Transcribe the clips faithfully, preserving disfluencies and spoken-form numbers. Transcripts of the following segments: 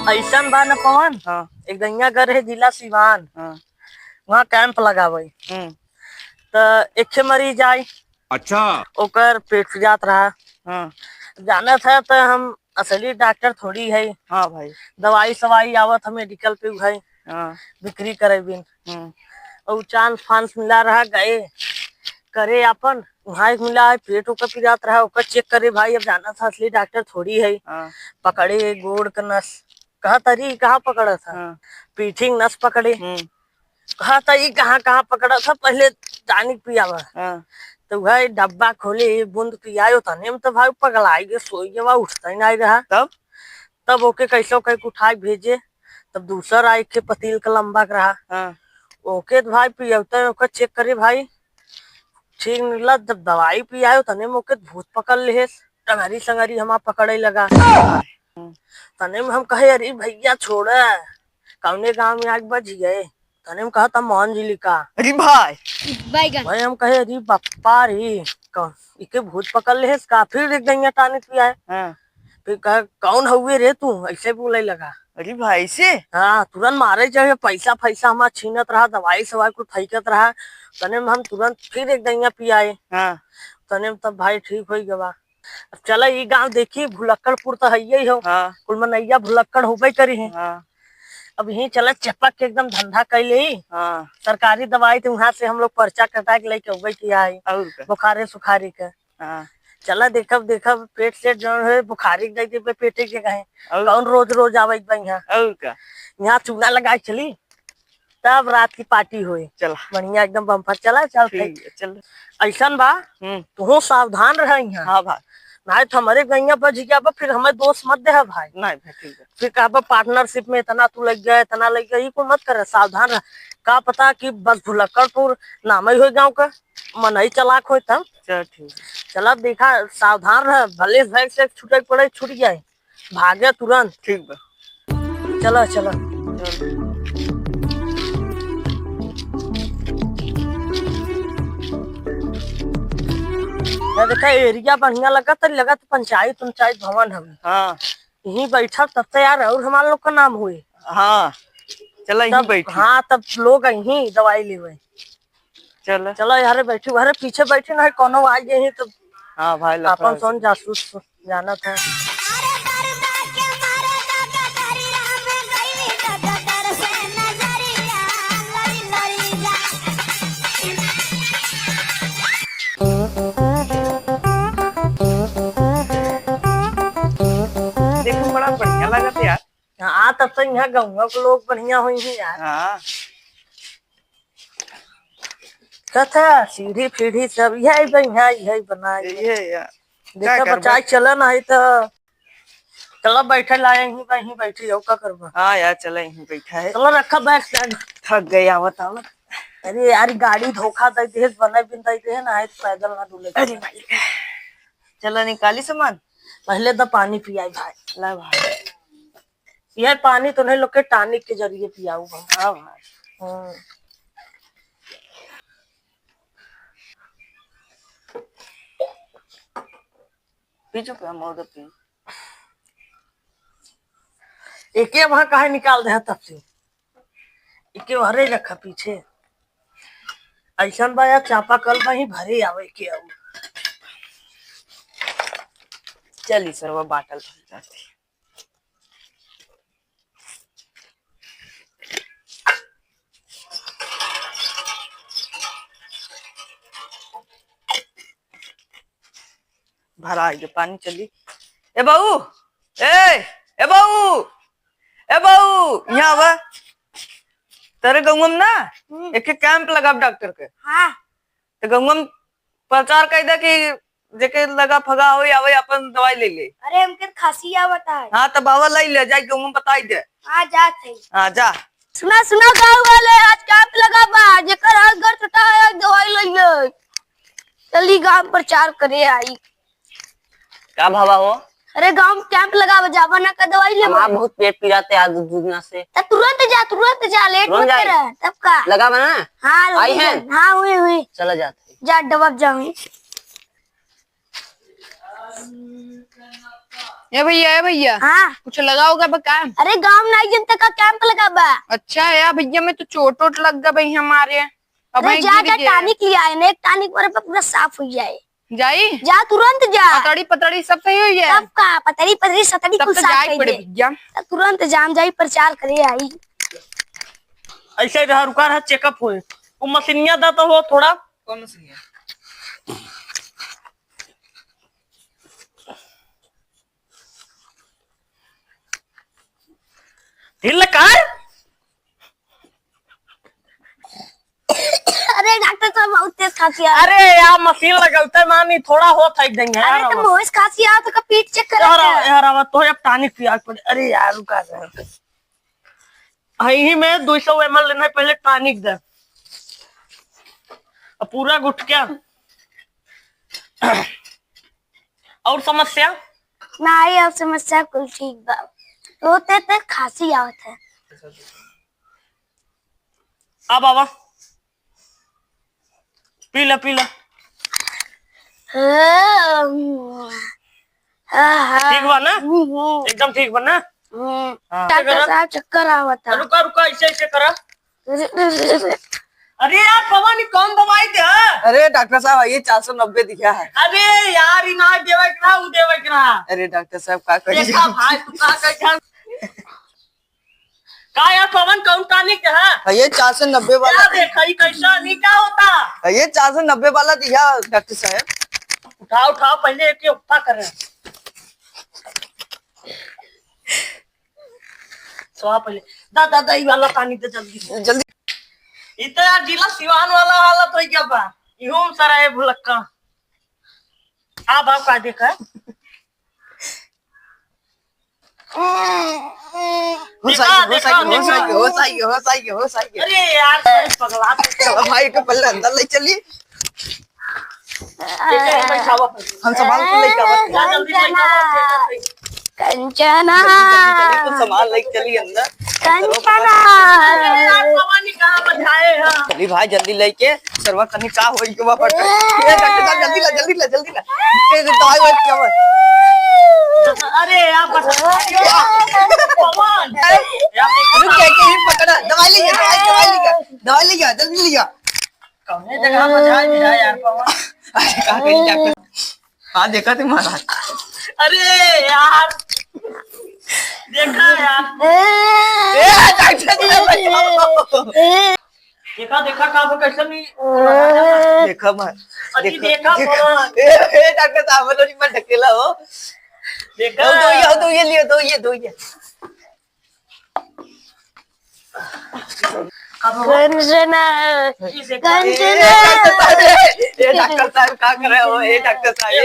अइसन बा न पवन, हाँ। एक दहिया घर है जिला सिवान, हाँ। वहाँ कैंप लगावे। हम्म। त एक ठे मरीज आई, अच्छा। ओकर पेट पिरात रहा। हाँ। जानत है त हम असली डॉक्टर थोड़ी है। हाँ भाई। दवाई सवाई आवत है मेडिकल पे उहै, हाँ। बिक्री करे बिन। हम्म। और चांस फांस मिला रहा, गए करे आपन, वहाँ एक मिला है, पेट ओकर पिरात रहा, ओकर चेक करे भाई। अब जानत है असली डॉक्टर थोड़ी है। हाँ। पकड़े गोड़ के नस, कहत अरे ई कहाँ पकड़त है? हाँ। पीठी के नस पकड़े। हम्म। कहत ई कहाँ कहाँ पकड़त है, पहले टॉनिक पियावा। हाँ। त उहै डब्बा खोले, एक बूंद पियायो, तने में त भाई पगलाई गे, सोई गवा, उठता ही नहीं रहा। तब? तब ओके कैसो कह के उठाई भेजे, तब दूसर आई के पतील का लंबा के रहा। हाँ। ओके त भाई पियौते ओकर चेक करे भाई, ठीक निकला। जब दवाई पियायो तने में ओके भूत पकड़ लेहेस, टंगरी संगरी हमार पकड़े लगा। तने में हम कहे, "अरे भैया छोड़ा, कौने गाँव में आग बज गए?" तने में कहा था, "मान जी लिखा।" अरे भाई। बैगन। भाई हम कहे, "अरे बप्पा रे, कौन इके भूत पकड़ लेहेस का?" फिर एक दहिया टॉनिक पियाए। हाँ। फिर कहा, "कौन हउए रे तू?" ऐसे बोले लगा। अरे भाई से? हाँ, तुरंत मारे जाए, पैसा फैसा हमार छीनत रहा, दवाई सवाई कुल फेंकत रहा। तने में हम तुरंत फिर एक दहिया पियाए। हाँ। तने में तब भाई ठीक होई गवा। अब चला ई गाँव देखी, भुलक्कड़पुर त हइये हो। हाँ। कुल मनैया भुलक्कड़ होबे करी है। हाँ। अब यहीं चला चपक के एकदम धंधा कर ले। हाँ। सरकारी दवाई त वहाँ से हम लोग पर्चा कटा के लेके अउबे किया है। और का? बुखारे सुखारी के। हाँ। चला देखब, देखब पेट सेट जौन है बुखारी के दे देबे पेटे के कहे। और? कौन रोज रोज आवे के बा यहाँ? और का? यहाँ चूना लगा के चली। तब रात की पार्टी होई। चला। बढ़िया एकदम बम्पर। चला, चल ठीक ठीक। है, चल। अइसन बा, हम्म। तुहूँ सावधान रह यहाँ। हाँ भाई। नाहीं त हमरे गइया बज गया बा, फिर हमें दोष मत देहा भाई। नहीं भाई, ठीक है। फिर कहबा पार्टनरशिप में इतना तू लग गया, इतना लग गया, ई कुल मत कर, सावधान रह। का पता कि बस भुलक्कड़पुर नाम ही होई गाँव का, मनई चालाक होई तब। चल ठीक है। चला देखा, सावधान रह, भले से भैंस से छूटे के पड़े, छूट जाए। भागे तुरंत। ठीक बा। चला, चला। चल। ये देखा, एरिया बढ़िया लगत है, लगत पंचायत, पंचायत भवन हवे। हाँ। यहीं बैठब तब तो यार, और हमार लोग का नाम होई। हाँ, चला, यहीं तब, बैठी। हाँ, तब लोग यहीं दवाई लेवे। चल। चलो यार, बैठी, अरे पीछे बैठी ना, कोनो आ गए ही तो। हाँ भाई, लफड़ा अपन हो सोन जाए। जासूस जानत है। देखो, बड़ा बढ़िया लागत है यार। हाँ, तब तो यहाँ गाँव के लोग बढ़िया होई हैं यार। हाँ। कथा, सीढ़ी फीढ़ी सब यही बा, यही बनाए। यही है यार। देखा का करबा? बचाए चला ना है तो, चला बैठे लाए यहीं बा, यहीं बैठी जाओ, का करबा? हाँ यार, चला यहीं बैठा है। चला रखा बैग सैग। थक गए आवत आवत। अरे यार, गाड़ी धोखा दे दे, बने बिन दे दे ना, है तो पैदल ना डुले। अरे भाई, चला निकाली सामान। पहले तो पानी पियाई भाई। ला भाई। यह पानी तो नहीं, लोग के टॉनिक के जरिए पियाऊ हम। हाँ भाई। हम्म। पी चुके हम और पी। एके वहाँ काहे निकाल दे तब से? एके हरे रखा पीछे। अइसन बा यार, चापाकल में ही भरे आवे के आऊ। चली सरवा, बाटल भर जाती। भरा आइगे पानी, चली। ए बहू, ए, ए बहू, ए बहू, यहाँ आवा। तेरे गौवा में ना, हम्म। एक कैंप लगाब डॉक्टर के। हाँ। तो गौवा में प्रचार कर दे कि जेके लगा फगा होई, आवे, अपन दवाई ले ले। अरे, हमके खांसी आवत है। हाँ, तब आवा, ले ले, जाए गौवा में बताई दे। हाँ, जात है। हाँ, जा। सुना, सुना, गाँव वाले, आज कैंप लगा बा, जेकर हाथ गोड़ टूटा है, आज दवाई ले ले। चली गाँव प्रचार करे आई। का भावा हो? अरे, गाँव में कैंप लगा बा, जाबा ना का दवाई ले। हमार बहुत पेट पिराते आज दो दिन से। त तुरंत जा, तुरंत जा, लेट तुरंत मत जाए? कर। तब का? लगा बा ना? हाँ, आई लगा है? बा। हाँ, हुई, हुई। चला जाते। जा, दवा जाऊँ। ए भैया, ए भैया, हाँ। कुछ लगा होगा बा का? अरे, गाँव में नाई जनता का कैंप लगा बा। अच्छा है यार भैया, मैं तो चोट वोट लग गा भाई हमारे। अब अरे, जा, जा, टॉनिक ले आए ना, एक टॉनिक मारे पे पूरा साफ हो जाए। जाई? जा, तुरंत जा। पतड़ी, पतड़ी सब सही हुई है? सब का, पतड़ी, पतड़ी, सतड़ी तब कुल तो साफ जाई कर पड़े दे। भैया। तुरंत जाम जाई, प्रचार करे आई। ऐसे ही रहा, रुका रहा, चेकअप होए। वो मशीनिया दा तो हो थोड़ा। कौन मशीनिया? ढील कर। अरे डॉक्टर साहब, बहुत तेज खांसी आ रही। अरे यार, मशीन लगौते मानी, थोड़ा होत है, देंगे अरे यार, तो आवाज। मोहिस खांसी आ तो का पीठ चेक कर यार, रहा है। यार, आवाज तो अब टॉनिक पिया के पड़े। अरे यार, रुका जरा। यही में दो सौ एम एल लेना है, पहले टॉनिक दे। अब पूरा गुटक्या। और समस्या? नहीं, अब समस्या कुल ठीक बा। रोते ते खांसी आवत है। अब आवा, पी ले, पी ले। हाँ, हाँ, हाँ। ठीक बा ना? हम्म, हम्म। एकदम ठीक बा ना? हम्म। हाँ। डॉक्टर साहब, चक्कर आवत है। रुका, रुका, ऐसे, ऐसे करा। अरे यार पवन, ई कौन दवाई दे है? अरे डॉक्टर साहब, ये चार सौ नब्बे दिया है। अरे यार, ई ना देवे के रहा, उ देवे के रहा। अरे डॉक्टर साहब, का करी? देखा भाई, तू का करी? का यार पवन, कौन टॉनिक है? हाँ, ये चार सौ नब्बे वाला। क्या देखा, ई कैसा, ई क्या होता? हाँ, ये चार सौ नब्बे वाला दिया डॉक्टर साहब। उठाओ, उठाओ, पहले एक उठा कर। सवा पहले। दा, दा, दा, ई वाला पानी दे जल्दी। जल्दी। ई तो यार जिला सिवान वाला हालत हो गया बा। इहू में सारा ये भुलक्का। आ बाप का देखा। हो देखा, साइके, हो देखा, साइके, हो देखा। साइके, हो साइके, हो साइके, हो साइके। अरे यार, सही पगला तू। अब भाई के पल्ले अंदर ले चली। हम सामान को लेके आवत हैं। जा जल्दी लेके आवत हैं। कंचना। जल्दी, जल्दी, जल्दी, कुछ सामान लेके चली अंदर। कंचना। अरे यार, पवन कहाँ बजाए हैं? चली भाई, जल्दी लेके, सरवा तनी का होई के वापस। ए, डॉक्टर साहब, जल्दी ला, जल्दी ला, जल्दी ला। ए, दवाई वाई पियावा। अरे यार, बस। पवन। रुक, के, के ही पकड़ा। दवाई ले जा, दवाई, दवाई ले जा। दवाई ले जा, जल्दी ले जा। कौने जगह बजाए मिला यार पवन? अरे, का करी डॉक्टर? हाँ, देखा थे महाराज। अरे यार, देखा यार। ए, डॉक्टर साहब, बचाओ। देखा, देखा, का हो, कैसे नहीं? देखा मार, अरे, देखा, देखा, देखा। पवन। ए, ए, डॉक्टर साहब, बोलो, नहीं, मैं ढकेला हो। देखा। दो, दो, ये, दो, ये लियो, दो, ये, दो, ये। कंचना, ए, कंचना। ए, डॉक्टर साहब, का कर रहे हो? ए, डॉक्टर साहब, ए,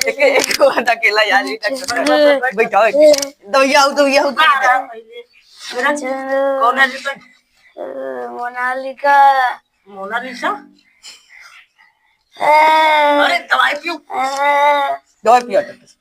एक, एक बार अकेला यार, ए, डॉक्टर साहब। बैठाओ, बैठाओ। दवाई आओ, दवाई आओ, दवाई आओ। कंचना। कौन है जी? मोनालिका। मोनालिसा? ए। अरे, दवाई पियो। ए। दवाई पियो, डॉक्टर साहब।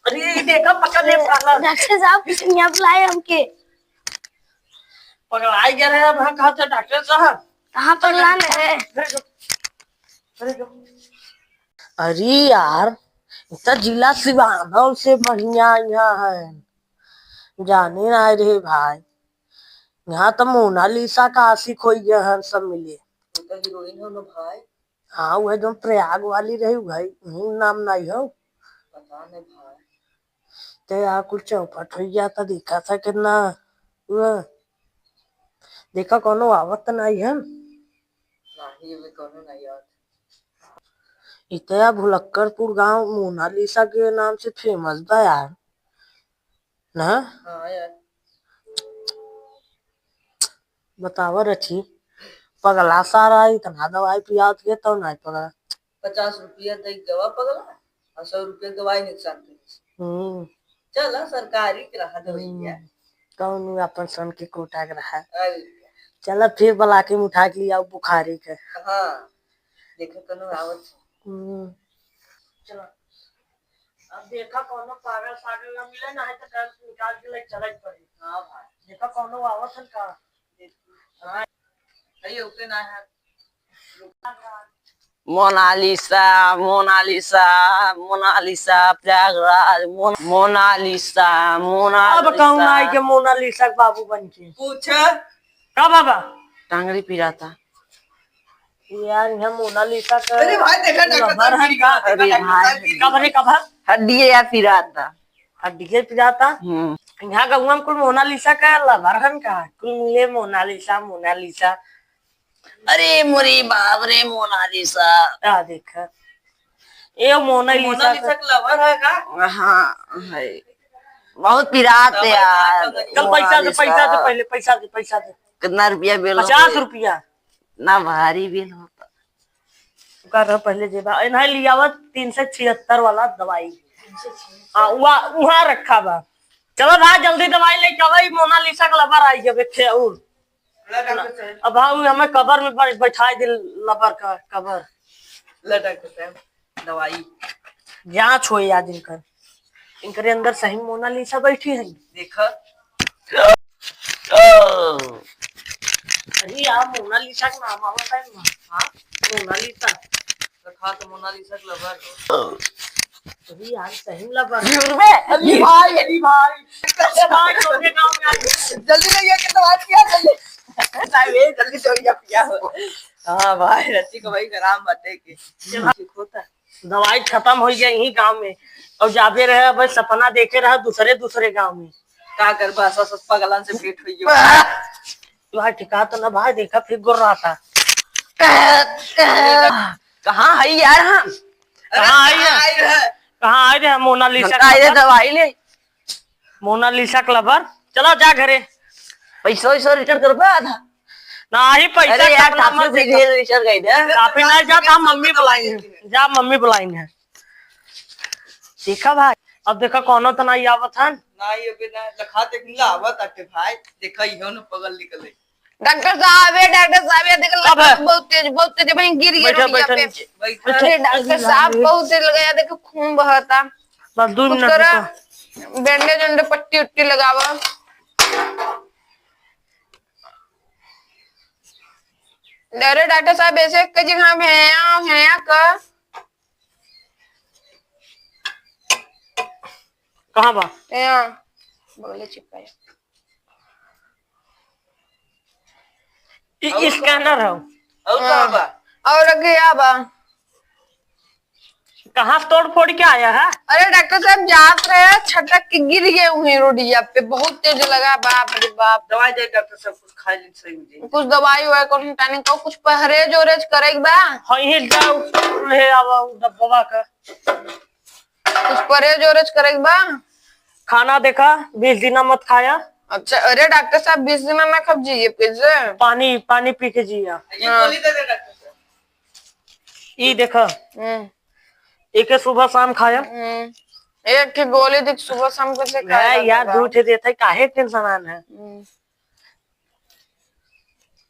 अरे, ये देखा, पकड़ ले, पागल। डॉक्टर साहब, किसने यहाँ बुलाए हमके? पगलाए गया रहे, अब हाँ, कहा था डॉक्टर साहब? कहाँ पगला रहे? अरे, जो। अरे यार, इतना जिला सिवान से बढ़िया यहाँ है, जाने ना रहे भाई। यहाँ तो मोनालिसा का आशिक हो गया है सब मिले। वो तो हीरोइन हो ना भाई। हाँ, वह जो प्रयाग वाली रही, वही, वही नाम नहीं हो। पता नहीं भाई। ते यार, कुल चौपट हो गया था, देखा था कितना, वो, देखा, कोनो आवत नहीं है। नहीं, अभी कोनो नहीं आवत। इतना भुलक्कड़पुर गांव मोनालिसा के नाम से फेमस बा यार। ना? हाँ यार। बतावा रची, पगला सारा इतना दवाई पियात के तो नहीं पगला। पचास रुपया दे दवा पगला, और सौ रुपया दवाई नुकसान करे। हम्म। चला, सरकारी के रहा दवाइया। हम्म। कौन अपन सन के कोटा के रहा। अरे। चला, फिर बला के उठा के लिया बुखारी के। हाँ। देखो, कनो आवत है। हम्म। चला। अब देखा, कौनो पागल सागल ना मिले, ना है तो डर से निकाल के ले चले के पड़ी। हाँ भाई। देखा, कौनो आवत है का? हाँ। अरे, ओके ना है। मोनालिसा, मोनालिसा, मोनालिसा, प्रयागराज, मोन-, मोनालिसा, अब कहूँ ना मोनालिसा। आई के मोनालिसा के बाबू बन के। पूछा। का बाबा? टांगरी पिराता। यार, यहाँ मोनालिसा का अरे भाई, देखा, डॉक्टर lover साहब है गिर का? गया, अरे डॉक्टर भाई। साहब गिर गया। कब रे, कब है? हड्डिये यार पिराता। हड्डिये पिराता? हम्म। यहाँ गौवा में कुल मोनालिसा का lover हन का? कुल मिले मोनालिसा, मोनालिसा। अरे मोरे बाप रे मोनालिसा। आ देखा। ए मोनालिसा मोनालिसा का के lover है का? हाँ, है। बहुत पिरात है यार। चल पैसा दे, मोनालिसा। पैसा दे, पहले पैसा दे, पैसा दे। कितना रुपया बिल हो पचास गया? रुपया। ना भारी बिल होता। ओकर रह पहले जेबा। ए, नहीं लियावत तीन सौ छिहत्तर वाला दवाई। हाँ, उहाँ, उहाँ रखा बा। चलो भाई, जल्दी दवाई लेके आवा, ई मोनालिसा का lover आई जब एक ठे और। ला डॉक्टर साहब। अब हाँ, उ हमें कबर में बै-, बैठाई दे, lover का कबर। ला डॉक्टर साहब, दवाई। जांच होई आज इनकर। इनकरे अंदर सही मोनालिसा बैठी है। देखा। अरे यार, मोनालिसा के नाम आवत है ना। हाँ, मोनालिसा। रखा तो मोनालिसा के lover हो। अरे यार, सही में lover। अरे भाई, अरे भाई। अरे भाई, छोटे गाँव में आ गए। जल्दी ले, ये कितना बात किया, जल्दी। साहब, ये जल्दी से हो गया, क्या हो? हाँ भाई, रची को भाई आराम बाटे के। चला। ठीक होता। दवाई खत्म हो गया यही गांव में। और जाबे रहे, अब सपना देखे रहा दूसरे, दूसरे गांव में। का करबा, सस, सस पगलन से भेंट हुई हो। भाई, ठिका तो ना भाई, देखा फिर गुर्राता। कहाँ है यार हम? अरे, कहाँ आई है? कहाँ आई है? कहाँ आई है मोनालिसा का आई रे lover? दवाई ले। मोनालिसा का lover, चला जा घरे। पैसा वैसा return करबा आधा? नाही, पैसा अरे यार, काफी भी return कर दे। काफी ना जाता, मम्मी बुलाई है। जा, मम्मी बुलाई है। देखा भाई, अब देखा कौनो तो नाही आवत हन। नाही, अबे ना, लखा देख ला आवत आटे भाई। देखा, इहो न पगल निकले। डॉक्टर साहब, ए डॉक्टर साहब, ये देखो, कब है? बहुत तेज, बहुत तेज, वहीं गिर गया बैठा, रोडिया बैठा पे। नीचे। बैठा। अरे डॉक्टर साहब, बहुत तेज लगा, ये देखो खून बहता। बस दो कुछ मिनट करा, रुको। बैंडेज उंडेज, पट्टी उट्टी लगावा। अरे डॉक्टर साहब, ऐसे कई जगह में है, है का? कहाँ बा? यहाँ, बगले चिपकाया। इ-, और scanner है। और कहाँ बा? और आगे या बा? कहाँ से तोड़ फोड़ के आया है? अरे डॉक्टर साहब, जात रहे, छटक के गिर गए हुए रोडिया पे, बहुत तेज लगा, बाप रे बाप। दवाई दे डॉक्टर साहब, कुछ खा ले, सही हो जाए। कुछ दवाई उवाई, कौन tonic का, कुछ परहेज ओरहेज करे के बा? हाँ, ये जाओ, ले आवा उ डब्बा का। कुछ परहेज ओरहेज करे के बा? खाना देखा, बीस दिना मत खाया। अच्छा, अरे डॉक्टर साहब, बीस दिना ना खाब, जिए कैसे? पानी, पानी पी के जिया। ये हाँ। गोली दे दे डॉक्टर साहब। ई देखा, हम्म। एके सुबह शाम खाया। हम्म। एक ठे गोली देख सुबह शाम कैसे खाया नहीं यार, बाबा? दू ठे देते, काहे tension आन है? हम्म।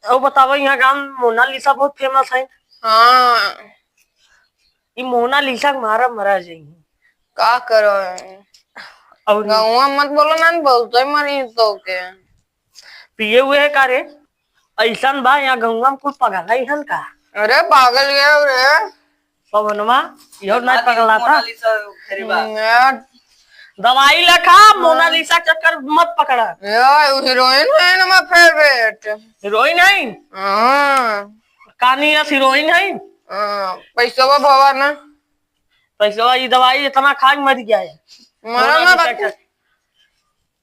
और बतावा, यहाँ गाँव में मोनालिसा बहुत famous है। हाँ। ई मोनालिसा के मारा मरा जाई। का करो? और गाँव मत बोलो ना, बहुत ही मरी तो के। पिए हुए है का रे? ऐसन बा, यहाँ गौवा में कुल पगला ही हन का? अरे पागल गया रे। पवनवा, इहो ना पगला था। मोनालिसा फेरी बा। हम्म, यार। दवाई लेखा, हाँ। मोनालिसा चक्कर मत पकड़ा। यार, हीरोइन है ना my favourite। हीरोइन है? हाँ। कानी अस हीरोइन है? हाँ, पैसवा भवा ना। पैसवा, ई दवाई इतना खा के मर गया है। मरा ना मोनालिसा बाकी। चक्कर।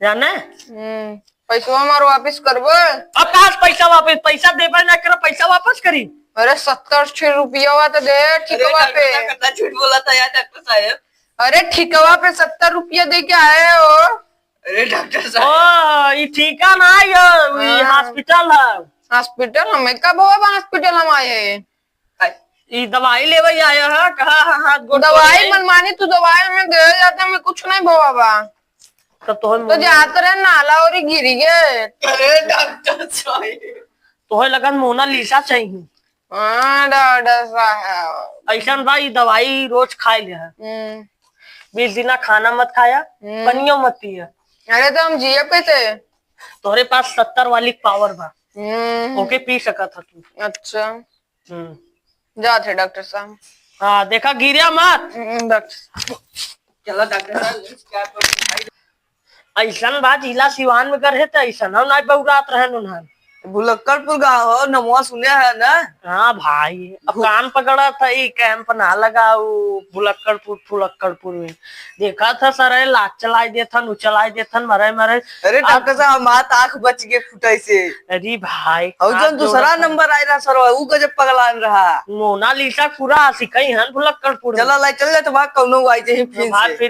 जाने? हम्म, पैसवा हमार वापिस करबो? अब कहाँ से पैसा वापिस? पैसा देबे ना करो, पैसा वापस करी? अरे, सत्तर छह रुपया हुआ तो दे, अरे, ठिकवा पे। डॉक्टर साहब, कितना झूठ बोला था यार, डॉक्टर साहब। अरे, ठिकवा पे सत्तर रुपया दे के आए हो। अरे, डॉक्टर साहब। ओ, ई ठिका ना, यो, ई हाँ। Hospital है। Hospital? हमें कब हुआ hospital हम आए? ई दवाई लेवे आया है, कहा, हाँ, हाँ, गोड़ दवाई तोड़ ले। मनमानी, तू दवाई में दे जाता, मैं कुछ नहीं भवा बा। तो तोहर तो मुंह जात रहे नाला और गिरी गए। अरे डॉक्टर साहब। तोहे लगन मोनालिसा चाहिए। हाँ, डॉक्टर साहब। ऐसन बा, ई दवाई रोज खाए ले है। हम्म। बीस दिना खाना मत खाया, हम्म। पनियो मत पिया। अरे, तो हम जिए कैसे? तोहरे पास सत्तर वाली power बा। हम्म। ओके पी सकत ह तू। अच्छा। हम्म। जात है डॉक्टर साहब। हाँ, देखा, गिरा मत। हम्म, डॉक्टर साहब। चला डॉक्टर साहब, लेट्स क्या तो भाई। ऐसन बा, जिला सिवान में कर है, तो ऐसन हम नहीं बहुरात रहन उन्हन। भुलक्कड़पुर गाँव हो, नमवा सुने है ना? हाँ भाई, अब भु- कान पकड़ा था, ई कैंप ना लगा, उ भुलक्कड़पुर, फुलक्कड़पुर में। देखा था सर, लात चलाई देथन, उ चलाई देथन, मरे, मरे। अरे अब डॉक्टर साहब, हमार त आँख बच गए फुटे से। अरे भाई, और हाथ जौन दूसरा जोड़ा था। नंबर आए रहा सर, उ गजब पगलान रहा। मोनालिसा पूरा आशिक ही हन भुलक्कड़पुर में। चला लाई, चल जाए तो भाग कौनो आई जाए फिर भाग से। फिर